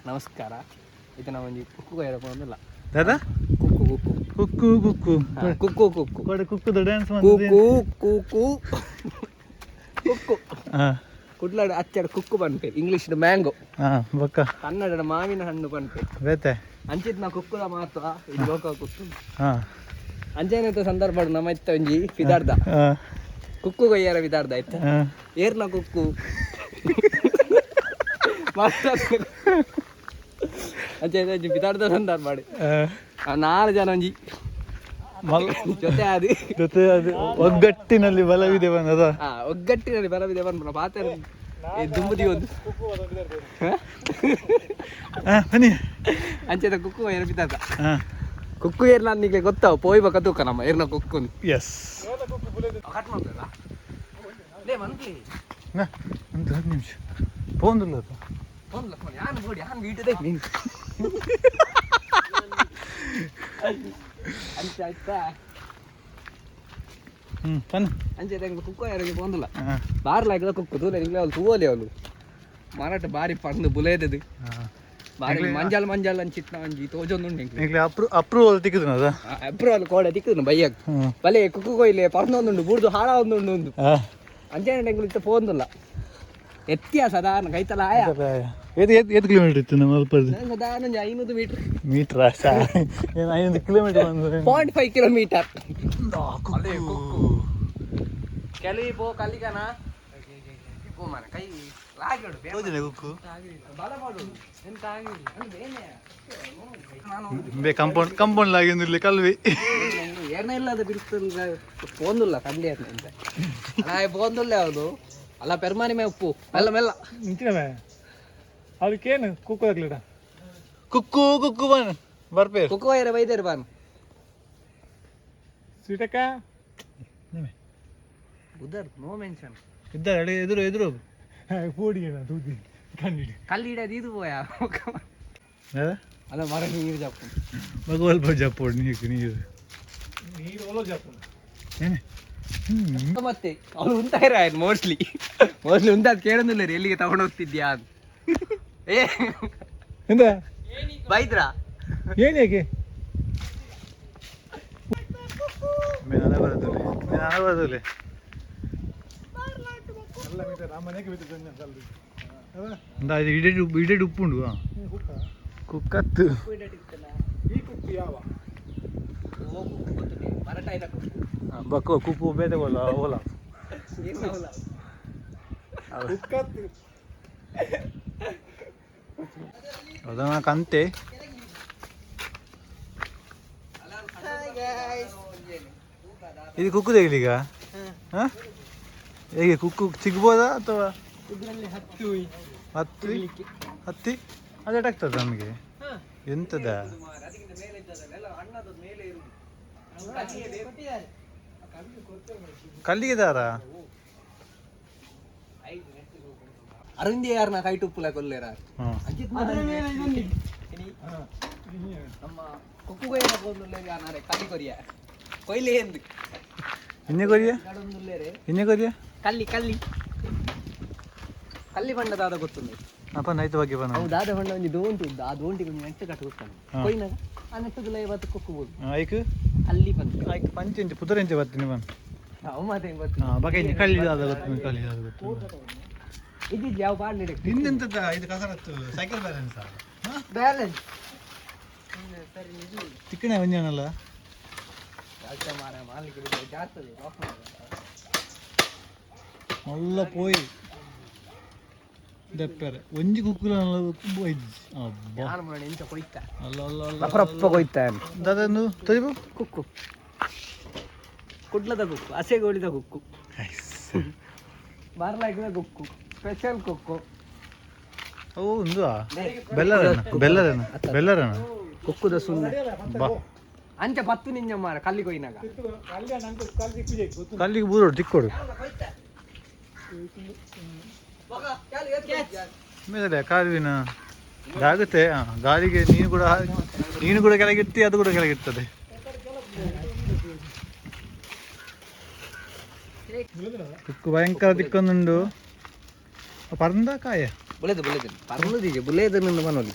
ನಮಸ್ಕಾರ. ಇದು ನಾವು ಒಂಜಿ ಕುಕ್ಕು ಕೊಯ್ಯರ ಪೋಂದಿಲ್ಲ. ದಾದಾ. ಕುಕ್ಕು ಕುಕ್ಕು. ಕುಕ್ಕು ಕುಕ್ಕು. ಹಾ, ಕುಕ್ಕು ಕುಕ್ಕು. ಕೊಡೆ ಕುಕ್ಕುದ ಡ್ಯಾನ್ಸ್. ಕುಕ್ಕು ಕುಕ್ಕು ಕುಕ್ಕು. ಹಾ. ಕುಡ್ಲಾಡು ಅಚ್ಚಡ ಕುಕ್ಕು ಪನ್ಪೆ, ಇಂಗ್ಲಿಷ್ ಮ್ಯಾಂಗೋ. ಹಾ, ಬೊಕ್ಕ? ಕನ್ನಡದ ಮಾವಿನ ಹಣ್ಣು ಪನ್ಪೆ. ಬೇತೆ? ಅಂಚಿತ್ ನಾ ಕುಕ್ಕುದ ಮಾತ್ರ ಇದು ಲೋಕ ಕುಕ್ಕು. ಅಂಚೆನಂತ ಸಂದರ್ಭ ನಮ್ಮ ಇತ್ತ ಒಂಜಿ ಫಿದಾರ್ದ ಕುಕ್ಕು ಕೊಯ್ಯರ ವಿದಾರ್ದ ಆಯ್ತ. ಏರ್ನ ಕುಕ್ಕು ಅಂಚೆ ಒಂಜಿ ಬಿದಾರ್ದ ಸಂದರ್ಭ ಆ ನಾಲ್ ಜನ ಒಂಜಿ ಜೊತೆ ಅದು. ಜೊತೆ ಅದು ಒಗ್ಗಟ್ಟಿನಲ್ಲಿ ಬಲವಿದೆ ಬಂದದ. ಹಾ, ಒಗ್ಗಟ್ಟಿನಲ್ಲಿ ಬಲವಿದೆ ಬಂದ್ಬಿಡ ಪಾತ್ರ ದುಂಬುದಿ ಒಂದು. ಹಾ, ಬನ್ನಿ. ಅಂಚೆದ ಕುಕ್ಕು ಏರ್ ಬಿದ್ದಾರ್ದ. ಕುಕ್ಕು ಏರ್ನ ನಿಮಗೆ ಗೊತ್ತಾವ ಪೋಯ್ ಬಕ ತೂಕ ನಮ್ಮ ಏರ್ನ ಕುಕ್ಕು. ಎಸ್. ಕಟ್ ಮಾಡ್ಬೇಡ ಲೇ ಮನ್ಪ್ಲಿ. ಒಂದು 10 ನಿಮಿಷ ಫೋನ್ ಅದು. ಫೋನ್ ಫೋನ್ ಯಾನ್ ಬೋಡಿ ಯಾನ್ ವೀಟದೆ ನೀನು ಅಂಚೆ ಆಯ್ತಾ? ಹ್ಞೂ, ಬನ್ನಿ. ಅಂಚೆ ತಂಗ ಕುಕ್ಕು ಯಾರಿಗೆ ಪೋಂದಿಲ್ಲ. ಹಾಂ. ಬಾರ್ ಲಾಗಿದ ಕುಕ್ಕು ತೂಲೆ ನಿಂಗ್ಲೆ ಅವಳು ತೂವಲಿ ಅವಳು ಮಾರಾಟ ಬಾರಿ ಪಂದು ಬುಲೇದದು. ಬಾರಿ ಮಂಜಾಲ್ ಮಂಜಾಲ್ ಅಂಚಿತ್ನ ಒಂಜಿ ತೋಜೊಂದುಂಡು ಎಂಕ್ಲೆ. ಈಗಲೇ ಅಪ್ರೂವಲ್ ತಿಕ್ಕಿದ್ನದ. ಅಪ್ರೂವಲ್ ಕೋಡೆ ತಿಕ್ಕುದು ಬೈಯಕ್. ಬಲೆ ಕುಕ್ಕು ಕೊಯ್ಲೆ ಪರ್ನೊಂದುಂಡು ಬೂರ್ದು ಹಾಳ ಒಂದುಂಡು ಒಂದು. ಅಂಚೆ ಎಂಗ್ಲು ಇತ್ತ ಪೋಂದುಲ್ಲ ಎತ್ತಿಯ ಸಾಧಾರಣ ಕೈತಲ ಆಯ. ಏತ್ ಏತ್ ಏತ್ ಕಿಲೋಮೀಟರ್ ಇತ್ತು ನಮ್ಮ ಅಲ್ಪದ್ದು? ಸಾಧಾರಣ ಒಂಜಿ 500 ಮೀಟರ್. ಮೀಟ್ರ್ ಏನು 500 ಕಿಲೋಮೀಟರ್ ಬಂದು? 0.5 ಕಿಲೋಮೀಟರ್. ಕೆಲವಿ ಪೋ ಕಲ್ಲಿಗನ ಪೋ ಮನ ಕೈ ಲಾಗಿಡು. ಕುಕ್ಕು. ಬಲ ಮಾಡು ಎಂತ ಆಗಿಲ್ಲ. ನಾನು ಬೇ ಕಾಂಪೌಂಡ್ ಕಾಂಪೌಂಡ್ ಲಾಗಿ ಕಲ್ವಿ. ಏನ ಇಲ್ಲದ ಬಿರುಸ್ತಲ್ಲ ಪೋಂದುಲ್ಲ ಕಂಡಿ ಅಂತ ಅಲ್ಲ ಪೋಂದುಲ್ಲ ಯಾವುದು ಅಲ್ಲ ಪೆರ್ಮಾನಿ ಮೇ ಉಪ್ಪು ಮೆಲ್ಲ ಮೆಲ್ಲ. ಅದಕ್ಕೇನು ಕುಕ್ಕು ಹಾಕ್ಲಿಡ? ಕುಕ್ಕು ಕುಕ್ಕು ಬನ್ ಬರ್ಪೇರು. ಕುಕ್ಕು ವೈರ ಬೈದೇರು ಬಾನ್. ಸ್ವೀಟಕ್ಕ. ಉದರ್ ನೋ ಮೆನ್ಷನ್. ಇದ್ದಾರೆ ಎದುರು ಎದುರು. ಪೋಡಿ ದೂದಿ ಕಣ್ಣಿಡಿ. ಕಲ್ಲಿ ಇಡೋದು ಇದು ಪೋಯ ಅಲ್ಲ ಮರ ನೀರು ಜಪ್ಪು. ಭಗವಲ್ಪ ಜಪ್ಪೋಡು ನೀರು ನೀರು. ನೀರು ಒಲೋ ಜಾಪು. ಏನೇ ಹ್ಞೂ. ಮತ್ತೆ ಅವಳು ಉಂತಾಯಿರ ಮೋಸ್ಟ್ಲಿ ಮೋಸ್ಟ್ಲಿ ಉಂತಾದ್ ಕೇಳೋದಿಲ್ಲ ರೀ ಎಲ್ಲಿಗೆ ತಗೊಂಡು ಹೋಗ್ತಿದ್ಯಾ ಅಂತ ಏ. ಎಂತ? ಬೈದ್ರಾ? ಏನು ಯಾಕೆ? ನಾನು ಬರೋದಿಲ್ಲ, ನಾನು ಬರೋದಿಲ್ಲ. ಅಲ್ಲ ಮಿತ್ರ ರಾಮನೇಗೆ ಬಿದ್ದು ಅಲ್ಲ. ಇದು ಇಡೇ ಇಡೇ ಉಪ್ಪು ಉಂಡು ಕುಕ್ಕತ್ತು. ಈ ಕುಕ್ಕು ಯಾವ? ಬಕ್ಕು ಕುಕ್ಕು ಬೇತೆ ಓಲ ಓಲ. ಕುಕ್ಕತ್ತು. ಅದನ್ನ ಕಂತೆ. ಇದು ಕುಕ್ಕು ತೆಗಿಲಿಗ ಹಾಂ ಹೇಗೆ ಕುಕ್ಕು ಸಿಗ್ಬೋದಾ ಅಥವಾ? ಇದರಲ್ಲಿ ಹತ್ತು. ಹತ್ತಿ ಹತ್ತಿ ಅದೇ ಆಗ್ತದೆ ನಮಗೆ ಎಂತದ? ಅದಕ್ಕಿಂತ ಮೇಲೆ ಇದ್ದದಲ್ಲ ಹಣ್ಣದ ಮೇಲೆ ಇರುವುದು. ಕಲ್ಲಿಗೆ ದಾರ. ಅರುಂದಿ ಯಾರನ್ನ ಕೈ ಟುಪ್ಪುಲ ಕೊಲ್ಲೇರ. ಹ್ಞೂ. ನಮ್ಮ ಕುಕ್ಕು ಕೊಯ್ಯ ಕಲ್ಲಿ ಕೊರಿಯ ಕೊಯ್ಲೆ ಎಂದು. ಇನ್ನೇ ಕೊರಿಯ. ನಡೊಂದುಲ್ಲೇರೆ. ಇನ್ನೇ ಕೊರಿಯ. ಕಲ್ಲಿ ಕಲ್ಲಿ ಕಲ್ಲಿ ಬಣ್ಣದಾದ ಗೊತ್ತುಂದು. ಅಪ್ಪ ನೈತ ಬಗ್ಗೆ ಬನ್ನ. ಅವು ದಾದ ಬಣ್ಣ ಒಂಜಿ ದೋಂಟಿ ಉಂಟು, ಆ ದೋಂಟಿಗೆ ಒಂಜಿ ನೆಟ್ಟು ಕಟ್ಟು ಗೊತ್ತಾನೆ. ಹಾ. ಕೊಯ್ನಾಗ ಆ ನೆಟ್ಟುಗುಲ ಇವತ್ತು ಕುಕ್ಕುಬೋದು. ಐಕ್. ಕಲ್ಲಿ ಬಂತು. ಐಕ್ ಪಂಚ ಇಂಚ ಪುದರ್ ಇಂಚ ಬರ್ತೀನಿ ಬನ್. ಅವು ಮಾತ್ರ ಹೆಂಗ್ ಗೊತ್ತು? ಹಾಂ, ಬಗೆ ಇಂಚ ಕಳ್ಳಿ ದಾದ ಗೊತ್ತು, ಕಳ್ಳಿ ದಾದ ಗೊತ್ತು. ಇದ್ದಿದ್ದು ಯಾವ ಪಾಡ್ಲಿ? ಇನ್ನೆಂತದ ಇದು ಕಸರತ್ತು? Cycle balance? ಬ್ಯಾಲೆನ್ಸ್. ತಿಕ್ಕಣೆ ಒಂಜನಲ್ಲ. ಮಾರ ಮಾಲಿಗೆ ಜಾಸ್ತಿ. ಮಲ್ಲ ಪೋಯಿ ದೆಪ್ಪರೆ ಒಂಜಿ ಕುಕ್ಕುಲ ಅಬ್ಬಾ. ಯಾರು ಮರಣ ಎಂಚ ಕೊಯ್ತ? ಅಲ್ಲ ಅಲ್ಲ ಅಲ್ಲ. ರಪ್ಪ ಕೊಯ್ತ. ದಾದನ್ನು ತೋರಿಬು. ಕುಕ್ಕು ಕುಡ್ಲದ ಕುಕ್ಕು, ಹಸೆಗೋಳಿದ ಕುಕ್ಕು, ಬಾರ್ಲಾಕಿದ ಕುಕ್ಕು, ಸ್ಪೆಷಲ್ ಕುಕ್ಕು. ಅವು ಒಂದು ಬೆಲ್ಲರನ ಬೆಲ್ಲರನ ಬೆಲ್ಲರನ. ಕುಕ್ಕುದ ಸುಣ್ಣ. ಬಾ. ಅಂಚ ಪತ್ತು ನಿಂಜ ಮಾರ ಕಲ್ಲಿ ಕೊಯ್ನಾಗ. ಅಲ್ಲಿ ನಂಗೆ ಕಲ್ಲಿ ಸಿಕ್ಕಿದೆ ಗೊತ್ತು. ಕಲ್ಲಿಗೆ ಬೂರೋಡು ತಿಕ್ಕೋಡು. ಮೇಲೆ ಕಾಲುವಿನ ಆಗುತ್ತೆ. ಗಾಳಿಗೆ ನೀನು ಕೂಡ ಕೆಳಗಿರ್ತಿ, ಅದು ಕೂಡ ಕೆಳಗಿರ್ತದೆ. ಕುಕ್ಕು ಭಯಂಕರ ತಿಕ್ಕೊಂದುಂಡು ಪರಂದ ಕಾಯ. ಬುಲೆದು ಬುಲೆದು ಪರ್ಲು ದೀಜೆ ಬುಲೆದು ನಿಂದು ಮನೋಲಿ.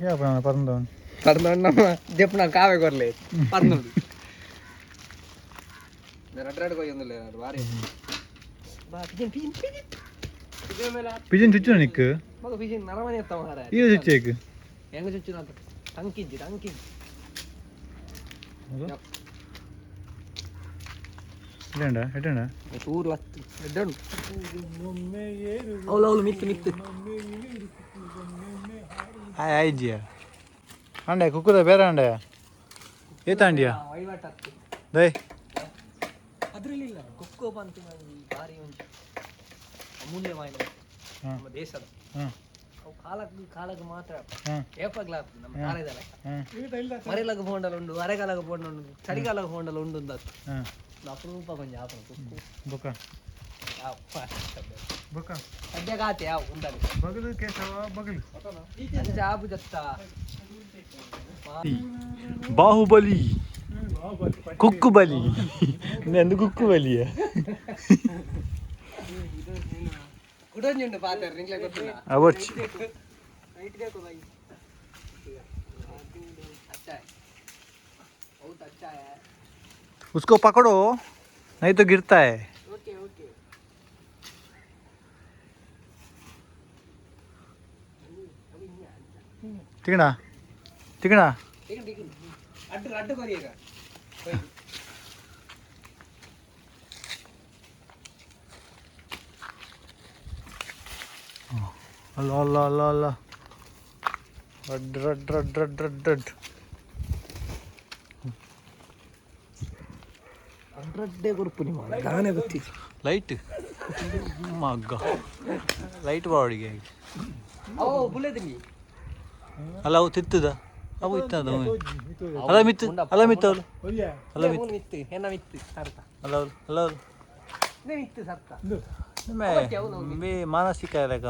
ಯಾಪಣ ಪರಂದವನ್? ಪರ್ಲು ನಮ್ಮ ಜೆಪ್ಪನ ಕಾವೆ ಕೊರ್ಲೆ ಪರ್ಲು ರಡ್ ರಡ್ ಕೊಯ್ಯೊಂದುಲ್ಲೆ ಬಾರಿ ಬಾ ಪಿಜಿನ್ ಪಿಜಿನ್ ಪಿಜಿನ್ ಪಿಜಿನ್ ಮೇಲೆ. ಪಿಜನ್ ಚುಚ್ಚು ನಿಕ್. ಮಗ ಪಿಜಿನ್ ನರಮನೆ ಎತ್ತ ಮಾರ. ಈ ಚುಚ್ಚೇಕ್. ಹೆಂಗ ಚುಚ್ಚು ಅಂತ ಟಂಕಿಜ್ಜಿ ಟಂಕಿಜ್ಜಿ. ಎಡ್ಡಂಡ ಎಡ್ಡಂಡ. ಚೂರು ಲತ್ತು ಎಡ್ಡಂಡು ಅವಳು ಅವಳು ಮಿತ್ತು ಮಿತ್ತು. ಆಯ್ ಆಯ್ಜಿಯ ಅಂಡೆ ಕುಕ್ಕುದ ಬೇರೆ ಅಂಡೆ ಏತಾಂಡಿಯ. ವಹಿವಾಟ್ ಹತ್ತು. ದೈ. ಅದ್ರಲ್ಲಿಲ್ಲ ಕುಕ್ಕೋ ಬಂತು ಭಾರಿ ಒಂಜಿ ಅಮೂಲ್ಯವಾದ ನಮ್ಮ ದೇಶದ ಅವು ಕಾಲಕ್ಕೆ ಕಾಲಕ್ಕೆ ಮಾತ್ರ ಏಪಾಗ್ಲ ಆಗ್ತದೆ ನಮ್ಮ ಕಾಲದಲ್ಲ. ಮರೆಲಗ ಫೋಂಡಲ್ ಉಂಡು, ಅರೆಗಾಲಗ ಫೋಂಡ ಉಂಡು, ಚಳಿಗಾಲಗ ಫೋಂಡಲ್ ಉಂಡು ಅಂತ ಅಪರೂಪ ಕೊಂಚ ಆಪುನ ಕುಕ್ಕು. ಬೊಕ್ಕ? ಯಪ್ಪ. ಬೊಕ್ಕ? ಸದ್ಯ ಕಾತೆ ಯಾವ ಉಂಟು. ಬಗಲು ಕೇಶವ ಬಗಲು. ಅಂಚ ಆಪು ಜತ್ತ. ಬಾಹುಬಲಿ ಕುಕ್ಕು ಬಲಿ ನಂದು ಕುಕ್ಕು ಬಲಿಯ. ಕುಡೊಂಜಿ ಉಂಡು ಪಾತ್ರ ನಿಂಗ್ಲೆ ಗೊತ್ತಿಲ್ಲ. ಅವರ್ಚಿ. ರೈಟ್ देखो भाई, अच्छा है, बहुत अच्छा है. उसको पकड़ो, नहीं तो गिरता है. Okay okay. ತಿಕಣ ತಿಕಣ. ठीक है ठीक है, ಅಡ್ಡು ಅಡ್ಡು ಕೊರಿಯಗ. ಅಲ್ಲ ಅಲ್ಲ ಅಲ್ಲ ಅಲ್ಲ, ರಡ್ ರಡ್ ರಡ್ ರಡ್ ರಡ್ ರಡ್. ರಡ್ಡೆ ಕೊರ್ಪು ನಿಮ್ಮ ದಾನೆ ಗೊತ್ತಿತ್ತು. ಲೈಟ್ ಮಗ್ಗ ಲೈಟ್ ಬಾಡಿಗೆ. ಓ ಬುಲೆದಿನಿ. ಅಲ್ಲ ಅವು ತಿತ್ತದ ಅವು ಇತ್ತದ ಅಲ್ಲ ಮಿತ್ತು ಅಲ್ಲ ಮಿತ್ತು ಅವಳು ಅಲ್ಲ ಮಿತ್ತು. ಮಿತ್ತು ಎನ್ನ ಮಿತ್ತು ಸರ್ತ. ಅಲ್ಲ ಅವಳು ಅಲ್ಲ ಅವಳು. ನೇ ಮಿತ್ತು ಸರ್ತ. ಬೇ ಮಾನಸಿಕ ಲೆಕ್ಕ.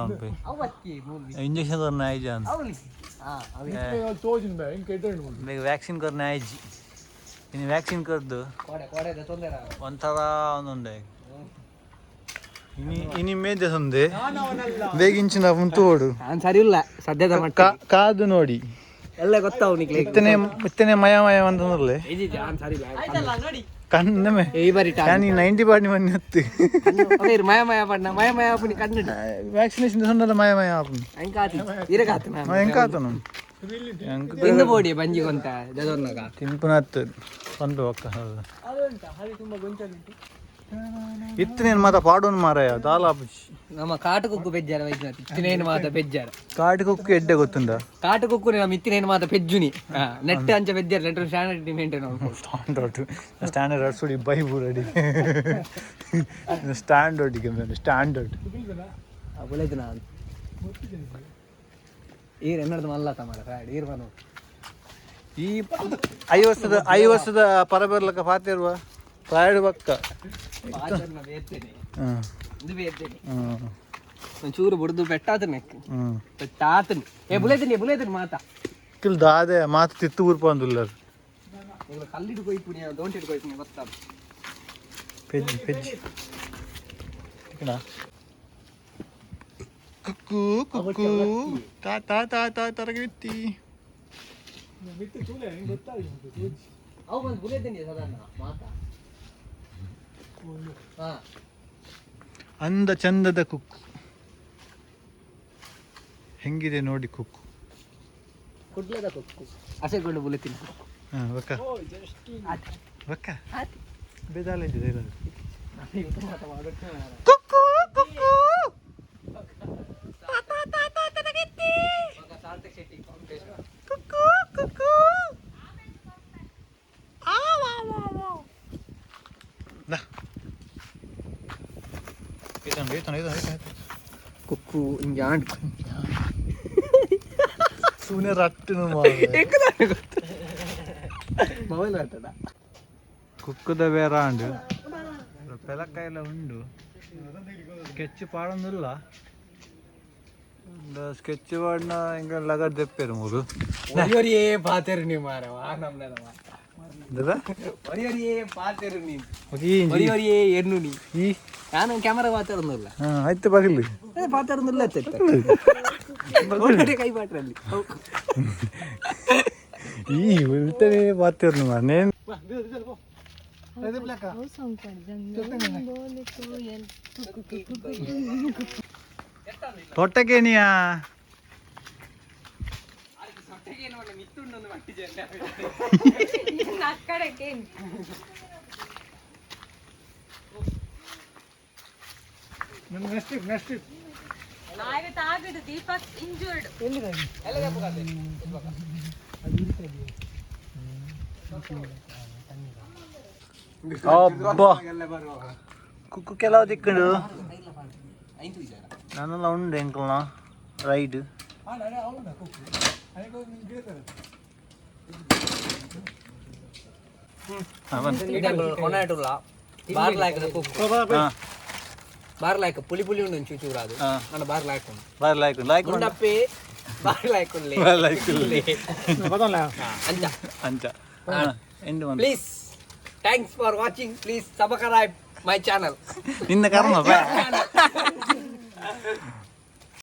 ಅವತ್ತಿ ಮೂವಿ. ಇಂಜೆಕ್ಷನ್ करना आई जान. ಅವಲಿ ಹಾ ಅವಿ. ತೋಜಿನ ಬೇ ಹಿಂಗೆ ಕೆಟ್ಟ. ಬೇಗ ವ್ಯಾಕ್ಸಿನ್ करना ಆಯ್ಜಿ ಇನ್ನು ವ್ಯಾಕ್ಸಿನ್ ಕರ್ದು. ಕೋಡೆ ಕೋಡೆದ ತೊಂದರೆ. ಒಂಥರ ಒಂದೊಂದೇ ಇನಿ ಇನಿ ಮೇದೆ ಸಂದೆ ಬೇಗ ಇಂಚಿನ ತೋಡು. ನಾನು ಸರಿ ಇಲ್ಲ ಸದ್ಯದ ಮಟ್ಟ. ಕಾದು ನೋಡಿ. ಎಲ್ಲ ಗೊತ್ತಾವು ನಿಕ್ಲೆ. ಇತ್ತನೆ ಇತ್ತನೆ ಮಯ ಮಯ ಅಂತಂದ್ರಲ್ಲೇ. ನಾನು ಸರಿ ಇಲ್ಲ. ಕಣ್ಣಮೆ. ಈ ಬಾರಿ ನಾನು 90 ಬಾಡಿ ಮನೆ ಹತ್ತು. ಅದೇ ಮಯ ಮಯ ಬಣ್ಣ ಮಯ ಮಯ ಪುನಿ ಕಣ್ಣು. ವ್ಯಾಕ್ಸಿನೇಷನ್ ಸೊನ್ನಲ್ಲ ಮಯ ಮಯ ಆಪುಂಡು. ಎಂಕಾತಿ ಇರಕಾತು. ಎಂಕಾತನು. ತಿಂದು ಬೋಡಿ ಬಂಜಿ ಕೊಂತ ಜದೊನ್ನಗ. ತಿನ್ಪುನತ್ತು ಪನ್ಪೆ ಒಕ್ಕ ಇತ್ತನೇನು ಮಾತ ಪಾಡೋನು ಮಾರಾಯ ದಾಲಾಪುಜಿ. ನಮ್ಮ ಕಾಟುಕುಕ್ಕು ಬೆಜ್ಜಾರ ವೈದ್ಯನಾಥ್ ಇತ್ತಿನೇನು ಮಾತ ಬೆಜ್ಜಾರ. ಕಾಟುಕುಕ್ಕು ಎಡ್ಡೆ ಗೊತ್ತುಂಡ. ಕಾಟುಕುಕ್ಕು ನಮ್ಮ ಇತ್ತಿನೇನು ಮಾತ ಪೆಜ್ಜುನಿ ನೆಟ್ ಅಂಚ ಬೆಜ್ಜಾರ ನೆಟ್ ಸ್ಟ್ಯಾಂಡರ್ಡ್ ಮೇಂಟೈನ್ ಮಾಡ್ಕೊಂಡು. ಸ್ಟ್ಯಾಂಡರ್ಡ್ ಸ್ಟ್ಯಾಂಡರ್ಡ್ ಅರ್ಸುಡಿ ಬೈ ಬೂರಡಿ ಸ್ಟ್ಯಾಂಡರ್ಡ್ ಸ್ಟ್ಯಾಂಡರ್ಡ್. ಬುಲೆದ್ ನಾನು ಈರ್ ಎನ್ನಡ್ದು ಮಲ್ಲ ತಮಾರ ಫ್ಯಾಡ್ ಈರ್ ಬನು. ಈ 50 ವರ್ಷದ 50 ವರ್ಷದ ಪರಬರ್ಲಕ ಪಾತಿರುವ ಪ್ರಾಯಡು ಬಕ್ಕ. ಪಾಚರ್ನ ಬೇರ್ತೇನೆ. ಹ್ಮ್. ಇದು ಬೇರ್ತೇನೆ. ಹ್ಮ್. ಒಂಚೂರು ಬುಡ್ದು ಪೆಟ್ಟಾತನೆ. ಹ್ಮ್. ಪೆಟ್ಟಾತನೆ ಏ ಬುಲೆದಿನಿ ಬುಲೆದಿನಿ ಮಾತಾ. ಕಿಲ್ ದಾದೆ ಮಾತು ತಿತ್ತು ಊರ್ಪ ಅಂದುಲ್ಲರು. ಇವಾಗ ಕಲ್ಲಿಡು ಕೊಯ್ಪುನಿ ದೋಂಟಿಡು ಕೊಯ್ಪುನಿ ಗೊತ್ತಾ. ಪೆಜ್ಜಿ ಪೆಜ್ಜಿ ತಿಕ್ಕಣ ಕುಕ್ಕು ಕುಕ್ಕು ತಾ ತಾ ತಾ ತಾ ತರಗಿತ್ತಿ. ಮಿತ್ತು ತೂಲೆ ಹಿಂಗೆ ಗೊತ್ತಾಗಿ. ಅವು ಒಂದು ಬುಲೆದಿನಿ ಸದನ್ನ ಮಾತಾ ಹಾ. ಅಂದ ಚಂದದ ಕುಕ್ಕು ಹೆಂಗಿದೆ ನೋಡಿ ಕುಕ್ಕು. ಕುಡ್ಲದ ಕುಕ್ಕು ಹಸೆಗೊಂಡು ಬುಲೆತಿನಿ ಕುಕ್ಕು. ಹಾ ಬಕ್ಕ ಬಕ್ಕ ಬೇದಾಲ ಇದ್ದಿದೆ ಇರೋದು. ಕುಕ್ಕು ಕುಕ್ಕು. ಸಾರ್ಥಕ್ ಶೆಟ್ಟಿ ಕಾಂಪಿಟೇಷನ್. ಕುಕ್ಕು ಕುಕ್ಕು ಆ ವಾ ವಾ ವಾ ದಾ ಏತನ ಏತನ ಏತನ ಏತನ. ಕುಕ್ಕು ಇಂಜಾಂಡ್. ಸುಮ್ಮನೆ ರಟ್ಟನು. ಮೊಬೈಲ್ ಬರ್ತದ. ಕುಕ್ಕುದ ಬೇರ ಉಂಡು ಪೆಲಕಾಯೆಲ್ಲ ಉಂಡು ಸ್ಕೆಚ್ ಪಾಡೊಂದಿಲ್ಲ ಸ್ಕೆಚ್ ಪಾಡಿನ ಹಿಂಗ ಲಗಡ್ ದೆಪ್ಪೇರು ಮೂರು. ಒರಿಯೊರಿಯೇ ಪಾತೆರು ನೀವು ಮಾರವ ನಮ್ಮನೆಲ್ಲ. ಎಂತದ? ಒರಿ ಒರಿಯೇ ಪಾತೆರು ನೀನು. ಓಕೆ. ಒರಿ ಒರಿಯೇ ಎನ್ನು ನೀ. ಈ ನಾನು ಕ್ಯಾಮರಾ ಪಾತೆರೊಂದಿಲ್ಲ. ಹಾ, ಆಯ್ತು, ಬರಲಿ. ಪಾತೆರೊಂದಿಲ್ಲ, ಕೈ ಪಾಟ್ರಲ್ಲಿ. ಈ ಉಲ್ಟನೆ ಪಾತಿರ್ನು ಮನೆ. ತೊಟ್ಟಕೇನಿಯಾ? Next trip, next trip. ಆಗದು, ದೀಪಕ್ ಇಂಜರ್ಡ್. ಅಬ್ಬಾ, ಕುಕ್ಕು ಕೆಲವು ದಿಕ್ಕುಂಡು. ನನ್ನೆಲ್ಲ ಉಂಡು ಎಂಕಲ್ನ ರೈಡ್. ಕೊನಾಟುಲ್ಲ ಬಾರ್ ಲಾಯ್ಕದ ಕುಕ್ಕು. ಬಾರ್ ಲಾಯ್ಕ ಪುಳಿ ಪುಳಿ ಉಂಡು ಚೂಚೂರು ಚೂರಾದು. ನನ್ನ ಬಾರ್ ಲಾಯ್ಕ್ ಉಂಡು. ಬಾರ್ ಲೈಕ್ ಲೈಕ್. ಗುಂಡಪ್ಪೆ ಬಾರ್ ಲಾಯ್ಕ್ ಉಲ್ಲೆ. ಬಾರ್ ಲಾಯ್ಕ್ ಉಲ್ಲೆ. ಅಂಚ. ಅಂಚ ಎಂಡ್ ಬಂದು. Please, thanks for watching. Please subscribe my channel. ನಿನ್ನ ಕರ್ಮ.